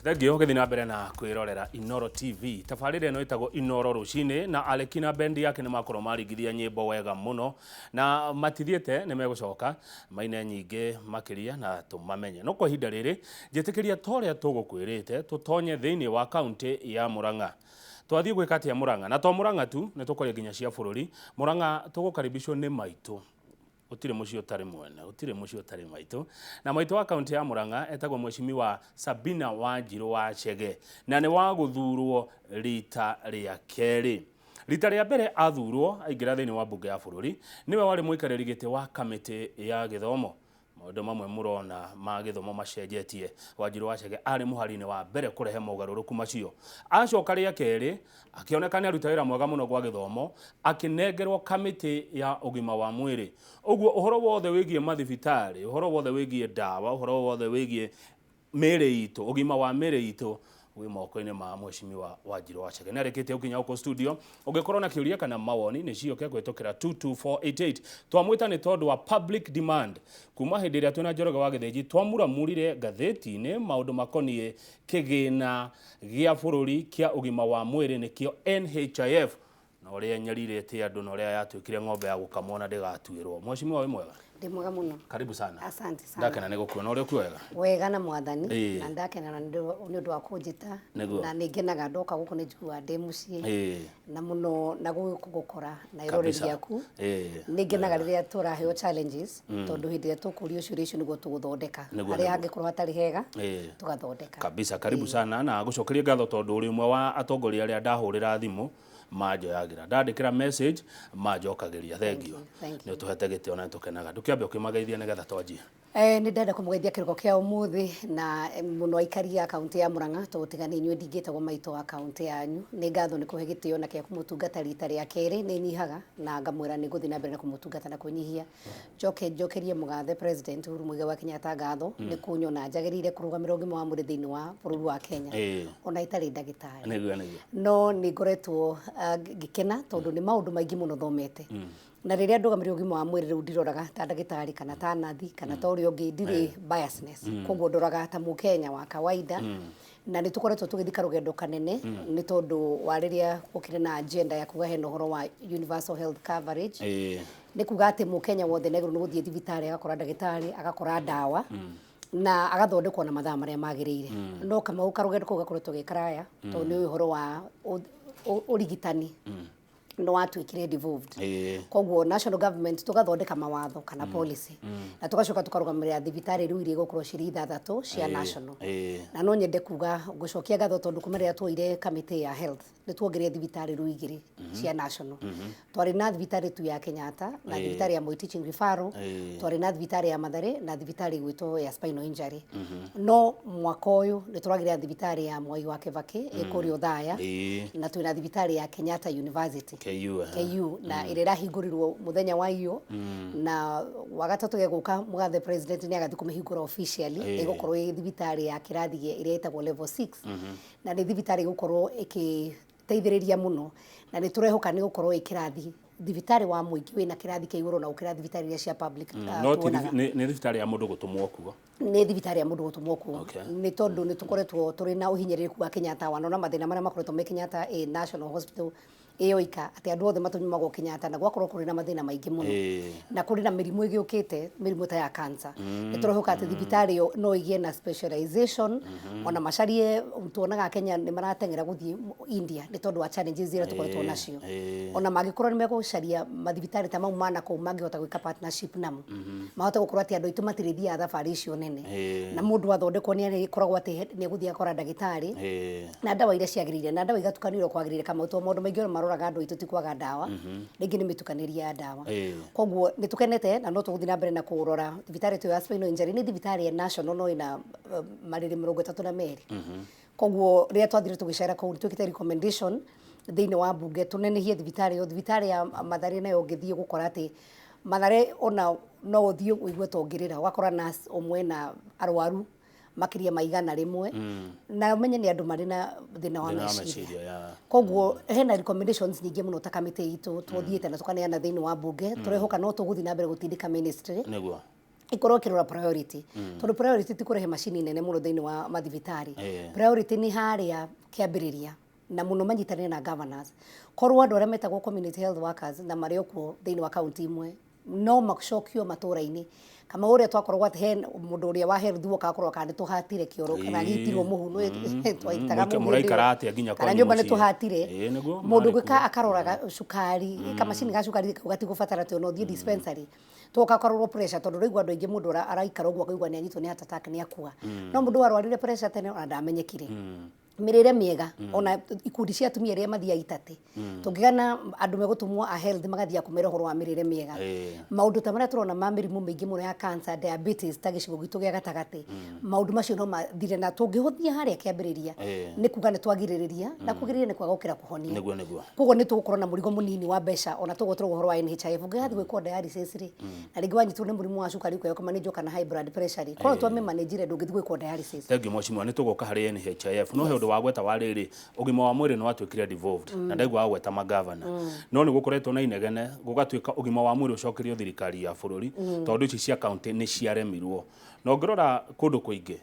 Thengiũ gĩthiĩ na mbere na kwĩrorera Inoro TV. Tabarĩra ĩno ĩtagwo Inoro rũcinĩ na Aleki na bendi yake nĩ makorwo maringithia nyĩmbo wega mũno na matithiĩte nĩ megũcoka maine nyingĩ makĩria na tũmamenye. No kwa ihinda rĩrĩ njĩtĩkĩria ta ũrĩa tũgũkwĩrĩte tũtonye thĩinĩ wa kaũntĩ ya Murang'a. Twathiĩ gwĩka atĩa Murang'a? Na to Murang'a tu, nĩ tũkwaria nginya cia bũrũri. Murang'a tũgũkaribicwo nĩ maitũ. Gũtirĩ mũciĩ ũtarĩ mwene, gũtirĩ mũciĩ ũtarĩ maitũ. Na maitũ wa kaunti ya Murang'a etagwo Mheshimiwa Sabina Wanjirũ wa Chege na nĩ wa gũthurwo rita rĩa kerĩ. Rita rĩa mbere athurwo aingĩra thĩinĩ wa mbunge ya bũrũri, nĩwe warĩ mũikarĩri gĩtĩ wa kamĩtĩ ya gĩthomo. Maũndũ mamwe mũrona ma gĩthomo macenjetie, Wanjirũ wa Chege arĩ mũhari-inĩ wa mbere kũrehe mogarũrũku macio. Acoka rĩa kerĩ, akĩoneka nĩ aruta wĩra mwega mũno gwa gĩthomo, akĩnengerwo kamĩtĩ ya ũgima wa mwĩrĩ. Ũguo ũhoro wothe wĩgiĩ mathibitarĩ, ũhoro wothe wĩgiĩ ndawa, ũhoro wothe wĩgiĩ mĩĩrĩ itũ, ũgima wa mĩĩrĩ itũ wĩ moko-inĩ ma Mheshimiwa Wanjirũ wa Chege. Nĩ arĩkĩtie gũkinya gũkũ studio. Ũngĩkorwo na kĩũria kana mawoni nĩ ciũke kũhĩtũkĩra 22488. Twamwĩta nĩ tondũ wa public demand. Kuma hĩndĩ ĩrĩa twĩna Njoroge wa Gĩthĩnji twamuramurire ngathĩti-inĩ maũndũ makoniĩ kĩgĩna gĩa bũrũri kĩa ũgima wa mwĩrĩ nĩkĩo NHIF na ũrĩa ĩnyarirĩte andũ na ũrĩa yatuĩkire ng'ombe ya gũkamwo na ndĩgatuĩrwo. Mheshimiwa wĩ mwega? Ndĩ mwega mũno. Karibu sana. Asante sana. Ndakena nĩ gũkuona ũrĩa ũkuo wega. Wega na mwathani na ndakena na nĩ ũndũ wa kũnjĩta na nĩ ngenaga ndoka gũkũ nĩ njiguaga ndĩ mũciĩ na mũno na gũgũkora na eroreri aku. Nĩ ngenaga rĩrĩa tũraheo challenges tondũ hĩndĩ ĩrĩa tũkũrio ciũria icio nĩguo tũgũthondeka harĩa hangĩkorwo hatarĩ hega tũgathondeka. Kabisa, karibu sana na gũcokeria ngatho tondũ ũrĩ ũmwe wa atongoria arĩa ndahũrĩra thimũ manjoyagĩra ndandĩkĩra message manjokagĩria thengio nĩ ũtũhete gĩtĩo na nĩtũkenaga ndũkĩambe ũkĩmageithia nĩgetha twanjie. Nĩ ndenda kũmũgeithia kĩroko kĩa ũmũthĩ na mũno aikari a kaũntĩ ya Murang'a tondũ tiga nĩ inyuĩ ndingĩtagwo maitũ wa kaũntĩ yanyu. Nĩ ngatho nĩ kũhe gĩtĩo na kĩa kũmũtungata rita rĩa kerĩ. Nĩ nyihaga na ngamwĩra nĩ ngũthiĩ na mbere na kũmũtungata na kwĩnyihia. Njoke njokerie mũgathe President Uhuru Muigai wa Kenyatta ngatho nĩ kũnyona njagĩrĩire kũrũgamĩra ũgima wa mwĩrĩ thĩinĩ wa bũrũri wa Kenya ona itarĩ ndagĩtarĩ. Nĩguo nĩguo. No nĩ ngoretwo ngĩkena tondũ nĩ maũndũ maingĩ mũno thomete. Na rĩrĩa ndũgamĩrĩire ũgima wa mwĩrĩ rĩu ndiroraga ta ndagĩtarĩ kana ta nathi kana ta ũrĩa ũngĩ, ndirĩ biasness. Koguo ndoraga ta mũkenya wa kawaida. Na nĩ tũkoretwo tũgĩthiĩ karũgendo kanene nĩ tondũ wa rĩrĩa gwokire na agenda ya kuga hena ũhoro wa universal health coverage. Nĩ kuga atĩ mũkenya wothe nĩ agĩrĩirwo nĩ gũthiĩ thibitarĩ agakora ndagĩtarĩ, agakora ndawa na agathondekwo na mathaa marĩa magĩrĩire. No Kamau karũgendo kau gakoretwo ge karaya tondũ nĩ ũĩ ũhoro wa ũrigitani nĩ watuĩkire devolved. Koguo national government tũgathondeka mawatho kana policy na tũgacoka tũkarũgamĩrĩra thibitarĩ rĩu iria igũkorwo cirĩ ithathatũ cia national. Na no nyende kuga ngũcokia ngatho tondũ kuma rĩrĩa tuoire kamĩtĩ ya health nĩ tuongereire thibitarĩ rĩu igĩrĩ cia national. Twarĩ na thibitarĩ tu ya Kenyatta na thibitarĩ ya Moi Teaching Referral, twarĩ na thibitarĩ ya Mathare na thibitarĩ ĩgwĩtwo ya spinal injury. No mwaka ũyũ nĩ tũragĩra na thibitarĩ ya Mwai wa Kĩbakĩ ĩ kũrĩa Othaya na twĩna thibitarĩ ya Kenyatta University KU, aha. KU na ĩrĩa ĩrahingũrirwo mũthenya wa iyo na wagatatũ gegũka mũgathe president nĩ agathiĩ kũmĩhingũra officially. Ĩgũkorwo ĩ thibitarĩ ya kĩrathi ĩrĩa ĩtagwo level 6 na nĩ thibitarĩ ĩgũkorwo ĩkĩteithĩrĩria mũno na nĩ tũrehoka nĩ gũkorwo ĩ kĩrathi thibitarĩ wa mũingĩ wĩna kĩrathi kĩa igũrũ na gũkĩra thibitarĩ iria cia public No ti tuonaga. Nĩ thibitarĩ ya mũndũ gũtũmwo kuo. Nĩ thibitarĩ ya mũndũ gũtũmwo kuo. Nĩ tondũ nĩ tũkoretwo tũrĩ na ũhinyĩrĩrĩku wa Kenyatta wanona mathĩna marĩa makoretwo me Kenyatta ĩ National Hospital ĩyoika atĩ andũ othe matũmagwo Kenyatta na gwakorwo kũrĩ na mathĩna maingĩ mũno na kũrĩ na mĩrimũ ĩgĩũkĩte mĩrimũ ta ya cancer. Nĩ tũrehoka atĩ thibitarĩ ĩyo no ĩgĩe na specialization ona macarie tuonaga Kenya nĩ marateng'era gũthiĩ India nĩ tondũ wa challenges iria tũkoretwo nacio. Ona mangĩkorwo nĩ megũcaria mathibitarĩ ta mau ma nakũu mangĩhota gwĩka partnership namo mahote gũkorwo atĩ andũ aitũ matirĩthiaga thabarĩ icio nene na mũndũ athondekwo nĩ arĩkoragwo atĩ nĩ egũthiĩ akora ndagĩtarĩ na ndawa iria ciagĩrĩire na ndawa igatukanio ũrĩa kwagĩrĩire Kamau tondũ maũndũ maingĩ ona maroraga andũ aitũ ti kwaga ndawa rĩngĩ nĩ mĩtukanĩrie ya ndawa. Koguo nĩ tũkenete na no tũgũthiĩ na mbere na kũrora thibitarĩ ĩyo ya spinal injury nĩ thibitarĩ ya national no ĩna marĩrĩ 32. Koguo rĩrĩa twathire tũgĩcera kũu nĩ twĩkĩte recommendation thĩinĩ wa mbunge tũnenehie thibitarĩ ĩyo. Thibitarĩ ya Mathare nayo ũngĩthiĩ ũgũkora atĩ Mathare ona no ũthiĩ ũigue ta ũngĩrĩra ũgakora nurse ũmwe na arwaru makĩria ma 100 na ũmenye nĩ andũ marĩ na thĩna wa Thĩna wa meciria. Meciria, yeah. Koguo hena recommendations nyingĩ mũno ta kamĩtĩ itũ twathiĩte na tũkaneana thĩinĩ wa mbunge. Tũrehoka no tũgũthiĩ na mbere gũtindĩka ministry. Ikorwo ĩkĩrora priority, tondũ priority ti kũrehe macini nene mũno thĩinĩ wa mathibitarĩ. Priority nĩ harĩa kĩambĩrĩria, na mũno manyitanĩre na governors. Korwo andũ arĩa metagwo community health workers na marĩ o kuo thĩinĩ wa kaunti imwe no macokio matũra-inĩ, kama ũrĩa twakoragwo atĩ he mũndũ ũrĩa wa health worker akorwo kana nĩ tũhatire kĩoro kana gĩitirwo mũhu, nĩ twaitaga mũhu hĩndĩ ĩyo. Mũraikara atĩa nginya kana kwanyu nyũmba nĩ mũciĩ? Tũhatire. Ĩĩ, nĩguo, mũndũ marĩ gwĩka kuo. Akaroraga cukari, kamacini ga cukari kau gatigũbatara atĩ ona ũthiĩ dispensary, tũgakorwo pressure, tondũ rĩu andũ aingĩ mũndũ araikara ũguo akaigua nĩ anyitwo nĩ heart attack, nĩ akua, no mũndũ warwarire pressure tene ona ndamenyekire. Mĩrĩre mĩega, ona ikundi cia atumia arĩa mathiaga itatĩ, tũngĩgana andũ megũtũmwo a health magathiĩ kũmera ũhoro wa mĩrĩre mĩega, maũndũ ta marĩa tũrona ma mĩrimũ mĩingĩ mũno ya cancer, diabetes, ta gĩcigo gitũ gĩa gatagatĩ, maũndũ macio no mathire na tũngĩhũthia harĩa kĩambĩrĩria. Nĩ kuga nĩ twagirĩrĩria, na kũgirĩrĩria nĩ kwaga gũkĩra kũhonia. Nĩguo, nĩguo. Koguo nĩ tũgũkorwo na mũrigo mũnini wa mbeca, ona tũguo tũrauga ũhoro wa NHIF. Ũngĩgathiĩ gwĩkwo dialysis rĩ, na rĩngĩ wanyitwo nĩ mũrimũ wa cukari, ũkaheo kũmanĩnjwo kana high blood pressure rĩ, korwo twamĩmanĩnjire, ndũngĩthiĩ gwĩkwo dialysis. Thank you, mheshimiwa. Nĩ tũgũka harĩ NHIF, no he ũndũ wa gweta wa rĩrĩ, ũgima wa mwĩrĩ nĩ watuĩkire devolved, na ndaigua wagweta magavana, no nĩ gũkoretwo na inegene gũgatuĩka ũgima wa mwĩrĩ ũcokerio thirikari ya bũrũri, tondũ ici cia kaunti nĩ ciaremirwo. Na ũngĩrora kũndũ kũingĩ,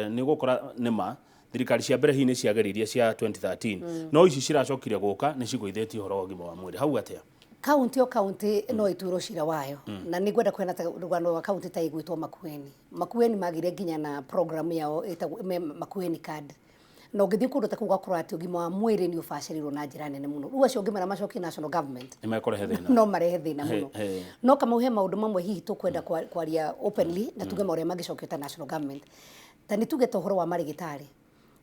nĩ ũgũkora nĩma thirikari cia mbere hihi nĩ ciageririe cia 2013, no ici ciracokire gũka nĩ cigũithĩtie ũhoro wa ũgima wa mwĩrĩ hau atĩa? Kaunti o kaunti no ĩtuĩrwo cira wayo, na nĩ ngwenda kũheana ta rũgano rwa kaunti ta ĩgwĩtwo Makueni. Makueni magire nginya na program yao ĩtagwo Makueni Card, na ũngĩthiĩ kũndũ ta kũu ũgakora atĩ ũgima wa mwĩrĩ nĩ ũbacĩrĩirwo na njĩra nene mũno. Rĩu acio ũngĩmera macokie national government, nĩ mekũrehe thĩna. No marehe thĩna mũno. He. No kama he maũndũ mamwe hihi tũkwenda kwaria openly na tuge marĩa mangĩcokio ta national government, ta nĩ tuge ta ũhoro wa marĩgĩtarĩ.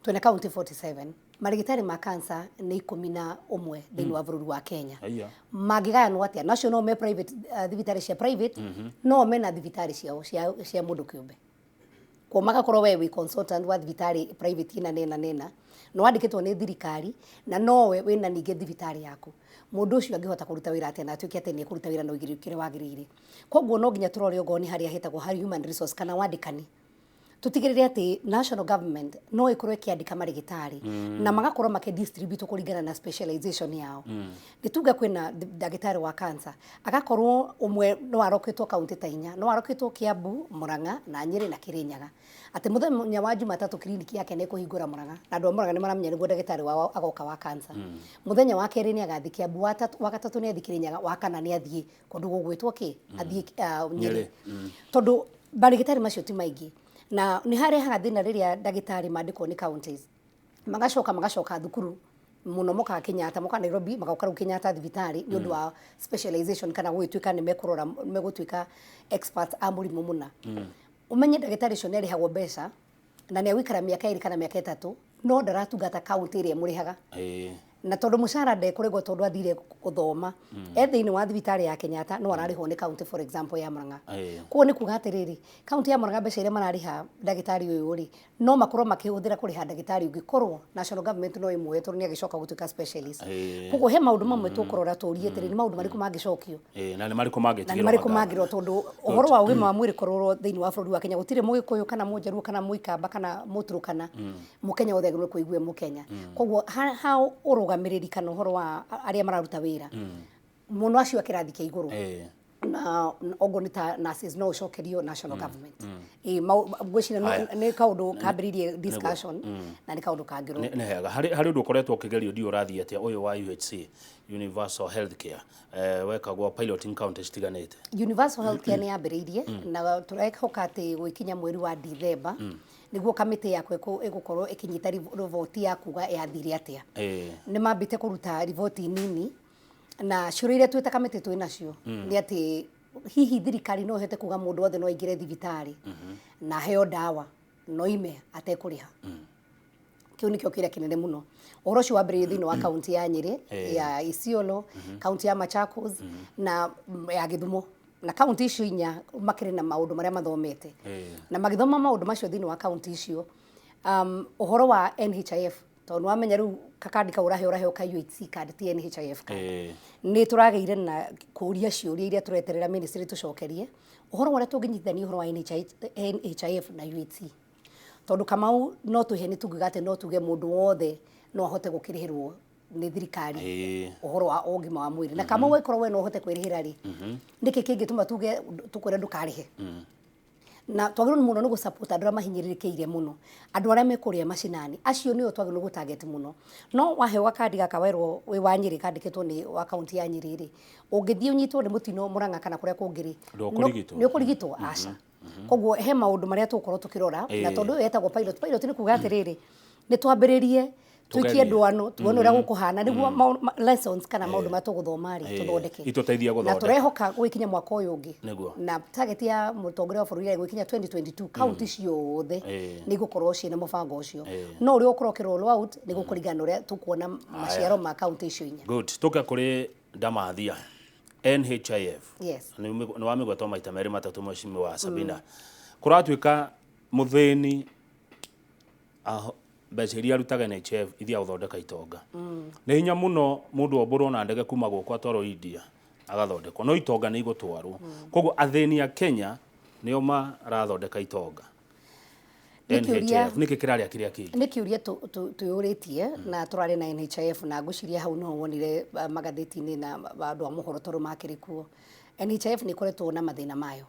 Twĩna kaunti 47, marĩgĩtarĩ ma cancer nĩ 11 thĩinĩ wa bũrũri wa Kenya. Aya. Mangĩgayanwo atĩa? Nacio no me private, thibitarĩ cia private, no mena thibitarĩ ciao cia mũndũ kĩũmbe, kwa magakorwo we wĩ consultant wa thibitarĩ private ina nena nena, no wandĩkĩtwo nĩ thirikari na nowe wĩna ningĩ thibitarĩ yaku. Mũndũ ũcio angĩhota kũruta wĩra atĩa na atuĩke atĩ nĩ ekũruta wĩra na ũigĩrĩrĩki ũrĩa wagĩrĩire? Koguo no nginya tũrore okorwo nĩ harĩa hetagwo harĩ human resource kana wandĩkani, tutigĩrĩre atĩ national government no ĩkorwo ĩkĩandĩka marĩgĩtarĩ na magakorwo makĩdistribute kũringana na specialization yao. Nĩ tuge kwĩna ndagĩtarĩ wa cancer, agakorwo ũmwe no arokĩtwo kaunti ta inya, no arokĩtwo Kiambu, Murang'a na Nyĩrĩ na Kĩrĩnyaga, atĩ mũthenya wa Jumatatũ kiriniki yake nĩ ĩkũhingũra Murang'a, na andũ a Murang'a nĩ maramenya nĩguo ndagĩtarĩ wao agoka wa cancer. Mũthenya wa kerĩ nĩ agathiĩ Kiambu, wa gatatũ nĩ athiĩ Kĩrĩnyaga, wa kana nĩ athiĩ kũndũ gũgwĩtwo kĩ, athiĩ Nyĩrĩ, tondũ marĩgĩtarĩ macio ti maingĩ, na nĩ harehaga thĩna rĩrĩa ndagĩtarĩ mandĩkwo nĩ counties magacoka thukuru mũno, mokaga Kenyatta, moka Nairobi, magoka rĩu Kenyatta thibitarĩ nĩ ũndũ wa specialization kana gũgĩtuĩka nĩ mekũrora, megũtuĩka experts a mũrimũ mũna. Ũmenye ndagĩtarĩ ũcio nĩ arĩhagwo mbeca na nĩ agũikara mĩaka 2 kana mĩaka 3, no ndaratungata kaunti ĩrĩa ĩmũrĩhaga. Na tondũ mũcara ndekũrĩgwo, tondũ athire gũthoma e thĩinĩ wa thibitarĩ ya Kenyatta, no ararĩhwo nĩ county, for example, ya Murang'a. Koguo nĩ kuga atĩrĩrĩ, kaunti ya Murang'a mbeca iria mararĩha ndagĩtarĩ ũyũ rĩ, no makorwo makĩhũthĩra kũrĩha ndagĩtarĩ ũngĩ, korwo national government no ĩmuoye, tondũ nĩ agĩcoka gũtuĩka specialist. Koguo he maũndũ mamwe tũkũrora tũrie atĩrĩ, nĩ maũndũ marĩkũ mangĩcokio Na nĩ marĩkũ na nĩ mangĩtigĩrwo marĩkũ magavana? mangĩrwo, tondũ ũhoro wa ũgima wa mwĩrĩ kũrorwo thĩinĩ wa bũrũri wa Kenya, gũtirĩ mũgĩkũyũ kana mũnjaruo kana mũikamba kana mũturukana, mũkenya wothe agĩrĩirwo kũigua mũkenya. Koguo ha ũrũgamĩrĩri kana ũhoro wa arĩa mararuta wĩra mũno, acio a kĩrathi kĩa igũrũ, na oguo nĩ ta nurses, no ũcokerio national government. Ĩĩ, ngwĩciria Haya. nĩ kaũndũ kambĩrĩirie discussion na nĩ kaũndũ kangĩrwo. Nĩ hega. Harĩ ũndũ ũkoretwo ũkĩgerio, ndiũ ũrathiĩ atĩa, ũyũ wa UHC, Universal Healthcare, wekagwo piloting county citiganĩte? Universal Healthcare nĩ yambĩrĩirie, na tũrehoka atĩ gwĩkinya mweri wa Dithemba nĩguo kamĩtĩ yakwa ĩgũkorwo ĩkĩnyita riboti ya kuga yathire atĩa. Nĩ mambĩte kũruta riboti nini, na ciũria iria twĩ ta kamĩtĩ twĩ nacio nĩ atĩ hihi thirikari no ĩhote kuga mũndũ wothe no aingĩre thibitarĩ na aheo ndawa no ime atekũrĩha? Kĩu nĩkĩo kĩrĩa kĩnene mũno. Ũhoro ũcio wambĩrĩirie thĩinĩ wa kaunti ya Nyĩrĩ, ya Isiolo, kaunti ya Machakos na ya Gĩthumo, na kaunti icio inya makĩrĩ na maũndũ marĩa mathomete na magĩthoma maũndũ macio thĩinĩ wa kaunti icio, ũhoro wa NHIF, tondũ nĩ wamenya rĩu kakandi kau ũraheo, ũraheo ka UHC card, ti NHIF card. Nĩ tũragĩire na kũria ciũria iria tũreterera ministry tũcokerie ũhoro wa ũrĩa tũngĩnyitithania ũhoro wa NHIF na UHC, tondũ Kamau no twĩhe nĩ tungiuga atĩ no tuge mũndũ wothe no ahote gũkĩrĩhĩrwo nĩ thirikari ũhoro wa ũgima wa mwĩrĩ, na Kamau angĩkorwo we no ũhote kwĩrĩhĩra rĩ, nĩkĩ kĩngĩtũma tuge tũkwĩre ndũkarĩhe? Na twagĩrĩirwo mũno nĩ gũ-support andũ arĩa mahinyĩrĩrĩkĩire mũno, andũ arĩa me kũrĩa macinani, acio nĩo twagĩrĩirwo gũ target mũno. No waheo gakandi gaka werwo wĩ wa Nyĩrĩ kandĩkĩtwo nĩ wa kaunti ya Nyĩrĩ rĩ, ũngĩthiĩ ũnyitwo nĩ mũtino Mũrang'a kana kũrĩa kũngĩ rĩ, Ndũkũrigitwo. nĩ ũkũrigitwo? Aca. Koguo he maũndũ marĩa tũgũkorwo tũkĩrora, na tondũ ũyũ etagwo pilot, pilot nĩ kuga atĩrĩrĩ, nĩ twambĩrĩrie tuikie Tũgerie. Ndwano tuone ũrĩa gũkũhana, nĩguo lessons kana maũndũ marĩa tũgũthoma rĩ, tũthondeke. Itũteithie Na gũthondeka. tũrehoka gũgĩkinya mwaka ũyũ ũngĩ, Nĩguo. na target ya mũtongoria wa bũrũri yarĩ gũgĩkinya 2022 kaunti ciothe nĩ igũkorwo ciĩna mũbango ũcio. No ũrĩa ũgũkorwo ũkĩ roll out nĩ gũkũringana na ũrĩa tũkuona maciaro ma kaunti icio inya. Good. Tuke kũrĩ Ndamathia, NHIF. Yes. Nĩ wamĩgwetwo maita merĩ matatũ, mheshimiwa Sabina. Kũratuĩka mũthĩni mbeca iria arutaga NHIF ithiaga gũthondeka itonga. Nĩ hinya mũno mũndũ ombũrwo na ndege kuma gũkũ atwarwo India agathondekwo, no itonga nĩ igũtwarwo. Koguo athĩni a Kenya nĩo marathondeka itonga. Nĩ kĩũria- NHIF nĩkĩ kĩrarĩa kĩrĩa kĩngĩ? Nĩ kĩũria twĩyũrĩtie na tũrarĩ na NHIF, na ngwĩciria hau nĩho wonire magathĩti-inĩ na andũ a mohoro tondũ makĩrĩ kuo. NHIF nĩ ĩkoretwo na mathĩna mayo,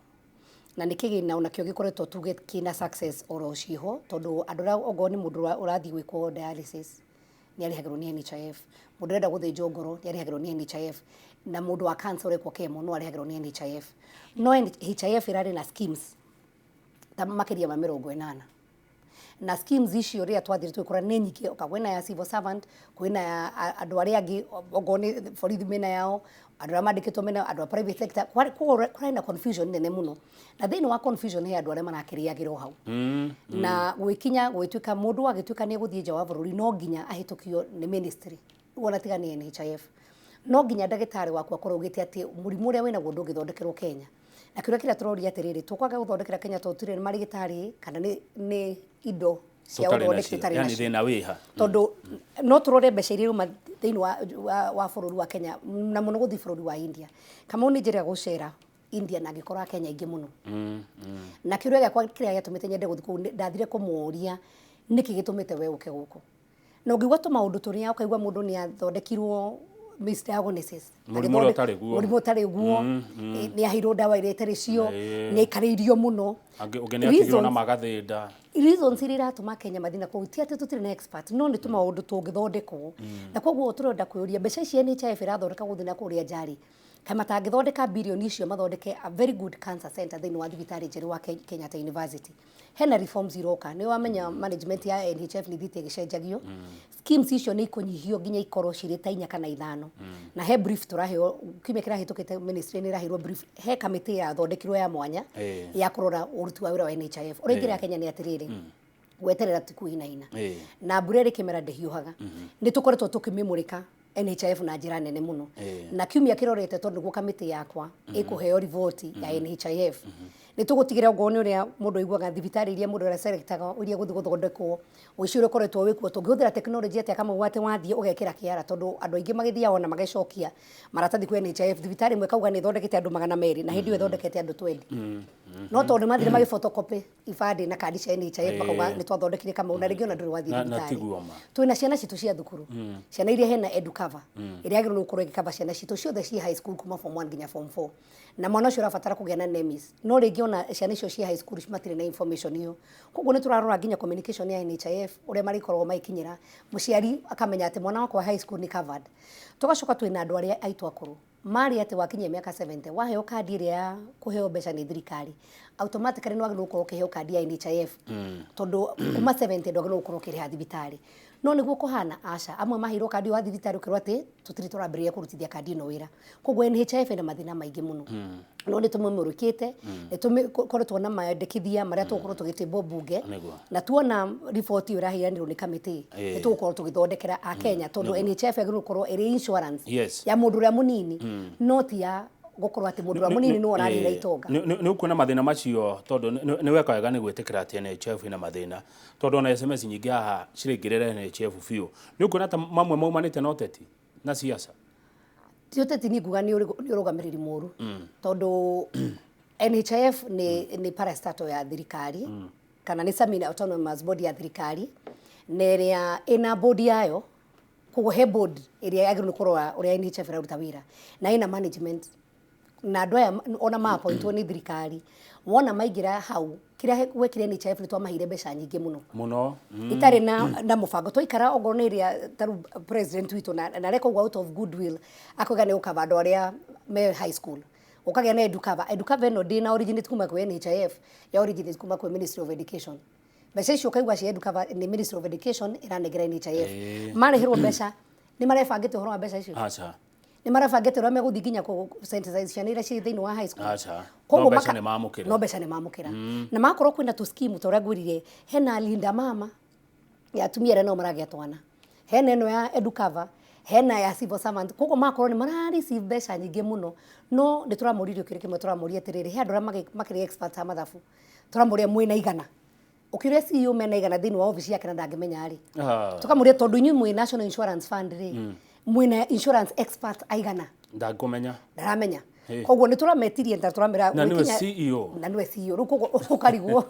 na nĩ kĩgĩna onakĩo gĩkoretwo tuge kĩna success oro ciho, tondũ andũ arĩa, okorwo nĩ mũndũ ũrathiĩ gwĩkwo dialysis, nĩ arĩhagĩrwo nĩ NHIF, mũndũ ũrenda gũthĩnjwo ngoro nĩ arĩhagĩrwo nĩ NHIF, na mũndũ wa cancer ũrekwo chemo no arĩhagĩrwo nĩ NHIF. No NHIF ĩrarĩ na schemes ta makĩria ma 80, na schemes icio rĩrĩa twathire tũgĩkora nĩ nyingĩ. Oka kwĩna ya civil servant, kwĩna ya andũ arĩa angĩ, okorwo nĩ borithi mena yao, andũ arĩa mandĩkĩtwo mena, andũ a private sector. Koguo kũrarĩ na confusion nene mũno, na thĩinĩ wa confusion he andũ arĩa marakĩrĩagĩrwo hau. Na gwĩkinya gwĩtuĩka mũndũ agĩtuĩka nĩ egũthiĩ nja wa bũrũri, no nginya ahĩtũkio nĩ ministry. Rĩu ona tiga nĩ NHIF, no nginya ndagĩtarĩ waku akorwo augĩte atĩ mũrimũ ũrĩa wĩnaguo ndũngĩthondekerwo Kenya. Na kĩũria kĩrĩa tũroria atĩrĩrĩ, tũkwaga gũthondekera Kenya tondũ tũtirĩ na marĩgĩtarĩ, kana nĩ indo cia Tũtarĩ ũthondeki nacio. tũtarĩ Yani nacio? thĩna wĩha? Tondũ no tũrore mbeca iria irauma thĩinĩ wa bũrũri wa Kenya, na mũno gũthiĩ bũrũri wa India. Kamau, nĩ njĩrĩga gũcera India na ngĩkora Kenya aingĩ mũno, na kĩũria gĩakwa kĩrĩa gĩatũmĩte nyende gũthiĩ kũu, ndathire kũmũria nĩkĩ gĩtũmĩte we ũke gũkũ, na ũngĩigua tũmaũndũ tũrĩa ũkaigua mũndũ nĩ athondekirwo misdiagnosis. Mũrimũ ũrĩa ũtarĩ guo. Mũrimũ ũtarĩ guo, nĩ aheirwo ndawa iria itarĩ cio, nĩ aikarĩirio mũno. Ũngĩ nĩ atigirwo na magathĩnda. Reasons iria iratũma Kenya mathiĩ na kũu, ti atĩ tũtirĩ na expert, no nĩ tũmaũndũ tũngĩthondekwo. Na koguo tũrenda kwĩyũria, mbeca ici NHIF ĩrathondeka gũthiĩ na kũrĩa nja rĩ, kaĩ matangĩthondeka birioni icio mathondeke a very good cancer center thĩinĩ wa thibitarĩ njerũ wa Kenyatta University? Hena reforms iroka. Nĩ wamenya management ya NHIF nĩ ithiĩte ĩgĩcenjagio. Schemes icio nĩ ikũnyihio nginya ikorwo cirĩ ta inya kana ithano, na he brief tũraheo kiumia kĩrahĩtũkĩte. Ministry nĩ ĩraheirwo brief, he kamĩtĩ yathondekirwo ya mwanya ya kũrora ũruti wa wĩra wa NHIF. Ũrĩa ingĩra Kenya nĩ atĩrĩrĩ, gweterera ti kwĩhinaina, na mbura ĩrĩ kĩmera ndĩhiũhaga. Nĩ tũkoretwo tũkĩmĩmũrĩka NHIF na njĩra nene mũno, na kiumia kĩrorete, tondũ nĩguo kamĩtĩ yakwa ĩkũheo riboti ya NHIF, nĩ tũgũtigĩra okorwo nĩ ũrĩa mũndũ aiguaga thibitarĩ iria mũndũ araselectaga iria gũthiĩ gũthondekwo, ũici ũrĩa ũkoretwo wĩkuo, tũngĩhũthĩra tekinoronjĩ atĩa kamau atĩ wathiĩ ũgekĩra kĩara, tondũ andũ aingĩ magĩthiaga ona magacokia maratathi kwĩ NHIF, thibitarĩ ĩmwe kauga nĩ ĩthondekete andũ 200, na hĩndĩ ĩyo ĩthondekete andũ 20, no tondũ nĩ mathire magĩ photocopy ibandĩ na kandi cia NHIF, makauga nĩ twathondekire kamau, na rĩngĩ ona ndũrĩ wathiĩ Na thibitarĩ. tiguo ma. Twĩna ciana citũ cia thukuru, ciana iria hena educover ĩrĩa yagĩrĩirwo gũkorwo ĩgĩcover ciana citũ ciothe ci high school kuma form 1 nginya form 4, na mwana ũcio ũrabatara kũgĩa na NEMIS, no rĩngĩ ona ciana icio cia high school matirĩ na information ĩyo. Koguo nĩ tũrarora nginya communication ya NHIF, ũrĩa marĩkoragwo magĩkinyĩra mũciari akamenya atĩ mwana wakwa wa high school nĩ covered. Tũgacoka twĩna andũ arĩa aitũ akũrũ, marĩ atĩ wakinyia mĩaka 70 waheo kandi ĩrĩa ya kũheo mbeca nĩ thirikari, automatically nĩ wagĩrĩirwo gũkorwo ũkĩheo kandi ya NHIF, tondũ kuma 70 ndwagĩrĩirwo gũkorwo ũkĩrĩha thibitarĩ. No nĩguo kũhana? Aca. Amwe maheirwo kandi wa thibitarĩ ũkĩrwo atĩ tũtirĩ tũrambĩrĩria kũrutithia kandi ĩno wĩra. Koguo NHIF ĩna mathĩna maingĩ mũno, no nĩ tũmĩmũrĩkĩte, nĩ tũkoretwo na mandĩkithia marĩa tũgũkorwo tũgĩtĩmbwo mbunge. Na tuona riboti ĩyo ĩraheanirwo nĩ kamĩtĩ, nĩ tũgũkorwo tũgĩthondekera akenya, tondũ NHIF yagĩrĩirwo gũkorwo ĩrĩ insurance ya mũndũ ũrĩa mũnini, no ti ya gũkorwo atĩ mũndũ ũrĩa mũnini nĩwe ũrarĩhĩra itonga. Nĩ ũkuona mathĩna macio, tondũ nĩ weka wega nĩ gwĩtĩkĩra atĩ NHIF ĩna mathĩna, tondũ ona SMS nyingĩ haha ciraingĩrĩra NHIF biũ. Nĩ ũkuona ta mamwe maumanĩte na ũteti na siasa? Ti ũteti, niĩ nguga nĩ ũrũgamĩrĩri mũru, tondũ NHIF nĩ parastatal ya thirikari, kana nĩ semi autonomous body ya thirikari, na ĩrĩa ĩna board yayo. Koguo he board ĩrĩa yagĩrĩirwo nĩ kũrora ũrĩa NHIF ĩraruta wĩra, na ĩna management, na andũ aya ona ma appointwo nĩ thirikari. Wona maingĩra hau, kĩrĩa gwekire NHIF nĩ twamaheire mbeca nyingĩ mũno Mũno. Itarĩ na mũbango. Twaikara okorwo nĩ ĩrĩa tarĩu president witũ na areka ũguo out of goodwill, akauga nĩ gũkaba andũ arĩa me high school, ũkagĩa na Educover. Educover ĩno ndĩna originate kuma kwĩ NHIF, ya originate kuma kwĩ Ministry of Education. Mbeca icio ũkaigua cia Educover nĩ Ministry of Education ĩranengera NHIF. Marĩhĩrwo mbeca, nĩ marebangĩte ũhoro wa mbeca icio? Aca. Nĩ marebangĩte ũrĩa megũthiĩ nginya sensitize ciana iria cirĩ thĩinĩ wa high school? Aca. Koguo No mbeca nĩ mamũkĩra. No mbeca nĩ mamũkĩra. Na makorwo kwĩna tũ scheme ta ũrĩa ngwĩrire, hena Linda Mama ya atumia arĩa nao maragĩa twana, hena ĩno ya Educover, hena ya civil servant. Koguo makorwo nĩ mara receive mbeca nyingĩ mũno, no nĩ tũramũririe kĩũria kĩmwe. Tũramũria atĩrĩrĩ, he andũ arĩa makĩrĩ experts a mathabu, tũramũria mwĩna igana, ũkĩũria CEO mena igana thĩinĩ wa ofici yake na ndangĩmenya rĩ. Tũkamũria, tondũ inyuĩ mwĩ National Insurance Fund rĩ, mwĩna insurance expert aigana? Ndangũmenya. Ndaramenya. Koguo nĩ tũrametirie na tũramera Na nĩwe CEO. Na nĩwe CEO. Rĩu koguo ũkarigwo.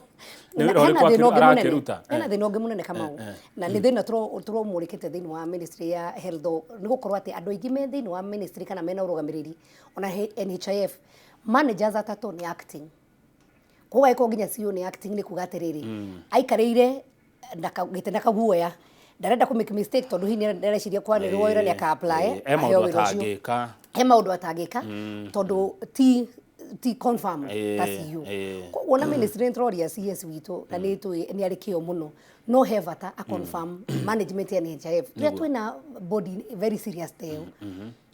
Nĩ Na wĩra hena ũrĩkũ thĩna ũngĩ mũnene. arakĩruta? Hena thĩna ũngĩ mũnene, Kamau, na nĩ thĩna tũromũrĩkĩte thĩinĩ wa ministry ya health, nĩ gũkorwo atĩ andũ aingĩ me thĩinĩ wa ministry kana mena ũrũgamĩrĩri ona NHIF, managers atatũ nĩ acting. Koguo angĩkorwo nginya CEO nĩ acting, nĩ kuga atĩrĩrĩ, aikarĩire na gĩtĩ na kaguoya, ndarenda kũ make mistake, tondũ hihi nĩareciria kwanĩrĩrwo wĩra nĩ aka apply He aheo maũndũ wĩra ũcio. atangĩka. He maũndũ atangĩka tondũ ti confirm ta CEO. Koguo na ministry nĩ tũroria CS witũ, na nĩ tũĩ nĩ arĩ kĩo mũno, no he bata a confirm management ya NHIF rĩrĩa twĩna body very serious ta ĩyo.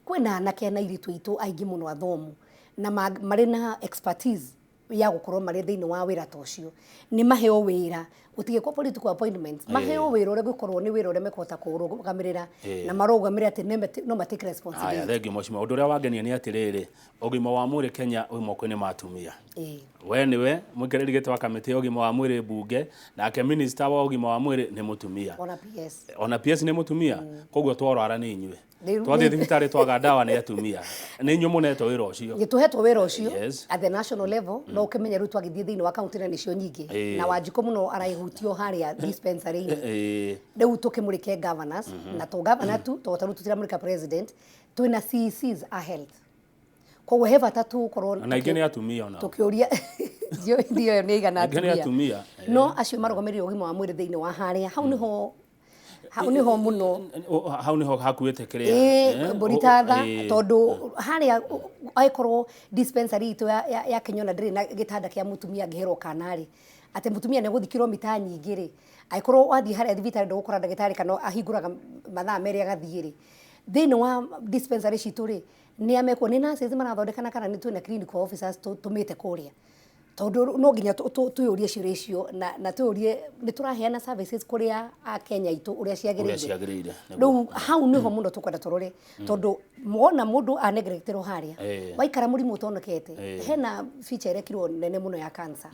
Kwĩna anake na airĩtu aitũ aingĩ mũno athomu na marĩ na expertise ya gũkorwo marĩ thĩinĩ wa wĩra ta ũcio. Nĩ maheo wĩra, gũtigĩkwo political appointments, maheo wĩra ũrĩa gũkorwo nĩ wĩra ũrĩa mekũhota kũrũgamĩrĩra na marũgamĩrĩre atĩ no ma take Haya, responsibility. Thengiũ mheshimiwa. Ũndũ ũrĩa wangenia nĩ atĩrĩrĩ, ũgima wa mwĩrĩ Kenya wĩ moko-inĩ ma atumia. We nĩwe mũikarĩri gĩtĩ wa kamĩtĩ ya ũgima wa mwĩrĩ mbunge, nake minister wa ũgima wa mwĩrĩ nĩ mũtumia. Ona PS. Ona PS nĩ mũtumia. Koguo twarwara nĩ inyuĩ. Twathiĩ thibitarĩ twaga ndawa nĩ atumia, nĩ inyuĩ mũnetwo wĩra ũcio. Gĩtũhetwo wĩra ũcio at the national level, no ũkĩmenye rĩu twagĩthiĩ thĩinĩ wa kaunti na nĩcio nyingĩ, na Wanjikũ mũno araihutio harĩa dispensary-inĩ. Rĩu tũkĩmũrĩke governors, na to governor tu, to tarĩu tũtiramũrĩka president, twĩna CECs a health, koguo he bata tũkorwo Na aingĩ nĩ atumia onao. Tũkĩũria ndiũĩ ĩyo nĩ igana. Aingĩ nĩ atumia. No acio marũgamĩrĩire ũgima wa mwĩrĩ thĩinĩ wa harĩa hau nĩho, hau nĩho mũno. Hau nĩho hakuĩte kĩrĩa. Mbũri ta tha, tondũ harĩa angĩkorwo dispensary itũ ya Kĩnyona ndĩrĩ na gĩtanda kĩa mũtumia angĩherwo kana rĩ, atĩ mũtumia nĩ egũthiĩ kilomita nyingĩ rĩ, angĩkorwo wathiĩ harĩa thibitarĩ ndũgũkora ndagĩtarĩ kana ahingũraga mathaa merĩ agathiĩ rĩ, thĩinĩ wa dispensary citũ rĩ, nĩ amekwo nĩ nurses marathondekana kana nĩ twĩna clinical officers tũmĩte kũrĩa? Tondũ no nginya twĩyũrie ciũria icio na twĩyũrie nĩ tũraheana services kũrĩa akenya aitũ ũrĩa ũrĩa ciagĩrĩire. Ciagĩrĩire. Rĩu hau nĩho mũno tũkwenda tũrore, tondũ wona mũndũ aneglecterwo harĩa, waikara mũrimũ ũtonekete. Hena feature ĩrekirwo nene mũno ya cancer,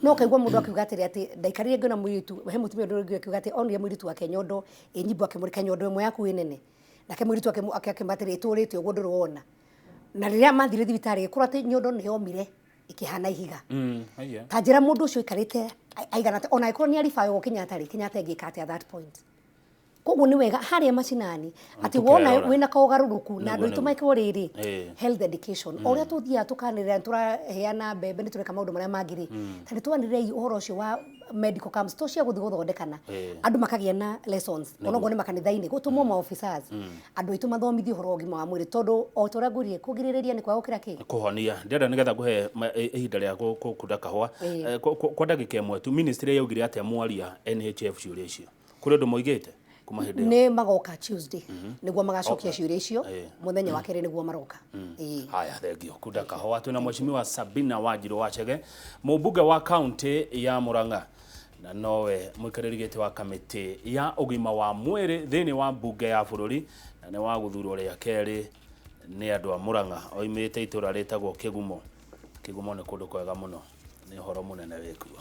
no kaigua mũndũ akiuga atĩrĩ, atĩ ndaikarire ngĩona mũirĩtu, he mũtumia ũndũ akiuga atĩ onire mũirĩtu wake nyondo ĩnyimbo, akĩmũrĩka nyondo ĩmwe yaku ĩ nene, nake mũirĩtu akĩmba atĩrĩ, ĩtũrĩte ũguo ndũrĩ wona. Na rĩrĩa mathire thibitarĩ, ĩgĩkorwo atĩ nyondo nĩ yomire ĩkĩhana ihiga. Haiya. Ta njĩra, mũndũ ũcio aikarĩte aigana atĩa? Ona angĩkorwo nĩ aribaywo Kenyatta rĩ, Kenyatta ĩngĩka atĩa at that point? Koguo nĩ wega harĩa macinani atĩ wona tũkerora. Wĩna kaũgarũrũku na andũ aitũ mekwo rĩrĩ, health education, o ũrĩa tũthiaga tũkanĩrĩra nĩ tũraheana mbembe, nĩ tũreka maũndũ marĩa mangĩ rĩ, ta nĩ twanĩrĩrei ũhoro ũcio wa medical camps to cia gũthiĩ gũthondekana, andũ makagĩa na lessons, onokorwo nĩ makanitha-inĩ, gũtũmwo ma officers, andũ aitũ mathomithio ũhoro wa ũgima wa mwĩrĩ, tondũ o ta ũrĩa ngwĩrire, kũgirĩrĩria nĩ kwaga gũkĩra kĩ? Kũhonia. Ndĩrenda nĩgetha ngũhe ihinda rĩa kunda kahũa. Kwa ndagĩka ĩmwe tu, ministry yaugire atĩa mwaria NHIF ciũria icio? Kũrĩ ũndũ moigĩte kuma hĩndĩ ĩyo? Nĩ magoka Tuesday nĩguo magacokia ciũria icio, mũthenya wa kerĩ nĩguo maroka. Haya, thengio. Kunda kahũa. Twĩna mheshimiwa Sabina Wanjiru Wachege, mũmbunge wa kaunti ya Murang'a na nowe mũikarĩri gĩtĩ wa kamĩtĩ ya ũgima wa mwĩrĩ thĩinĩ wa mbunge ya bũrũri, na nĩ wa gũthurwo rĩa kerĩ nĩ andũ a Murang'a. Oimĩte itũra rĩtagwo Kĩgumo. Kĩgumo nĩ kũndũ kwega mũno, nĩ ũhoro mũnene wĩkuo.